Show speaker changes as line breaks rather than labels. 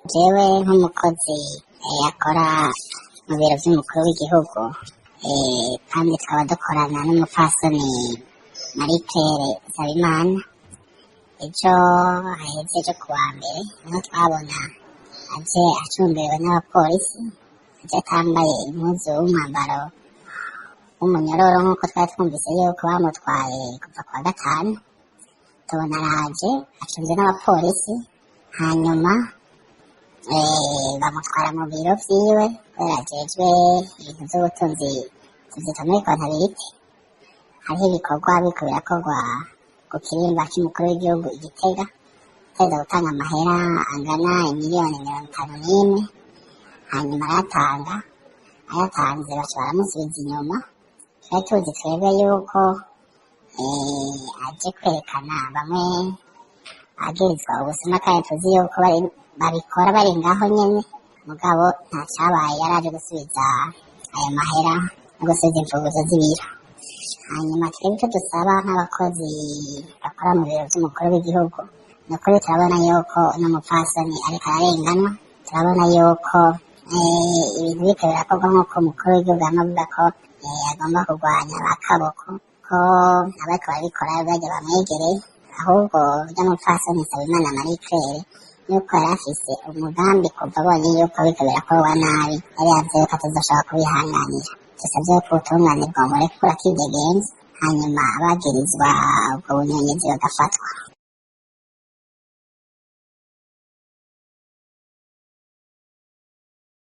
Jewe nk'umukozi akora mu biro vy'umukuru w'igihugu, kandi tukaba dukorana n'umupfasoni Marie Claire Nsabimana, ejo haheze, ejo kuwa mbere, niho twabona aje acumberewe n'abapolisi, aje atambaye impuzu w'umwambaro w'umunyororo nk'uko twari twumvise yuko bamutwaye kuva kuwa gatanu. Tubona araje acunzwe n'abapolisi, hanyuma bamutwara mu biro vyiwe kubera ajejwe ibintu vy'ubutunzi, tuvyita muri comptabilité. Hariho ibikorwa biriko birakorwa ku kirimba c'umukuru w'igihugu i Gitega, ateza gutanga amahera angana imiliyoni 51, hanyuma arayatanga. Ayatanze, baca baramusubiza inyuma. Twari tuzi twebwe yuko aje kwerekana bamwe agirizwa ubusuma, kandi tuzi yuko babikora bari ngaho nyene. Mugabo nta cabaye, yaraje gusubiza ayo mahera no gusubiza imfunguzo z'ibiro. Hanyuma twebwe icyo dusaba nk'abakozi bakora mu biro vy'umukuru w'igihugu, ni ukuri turabona yuko uno mupfasoni ariko ararenganwa. Turabona yuko ibintu biriko birakorwa nk'uko umukuru w'igihugu yama avuga ko agomba kurwanya ba kaboko, ko abariko barabikora barya bamwegereye. Ahubwo urya mupfasoni Nsabimana Marie Claire, yuko yari afise umugambi kuva abonye yuko biriko birakorwa nabi, yari yavuze yuko atazoshobora kubihanganira. Dusavye ko ubutungane bwomurekura akidegemvya, hanyuma abagirizwa ubwo bunyonyezi bagafatwa.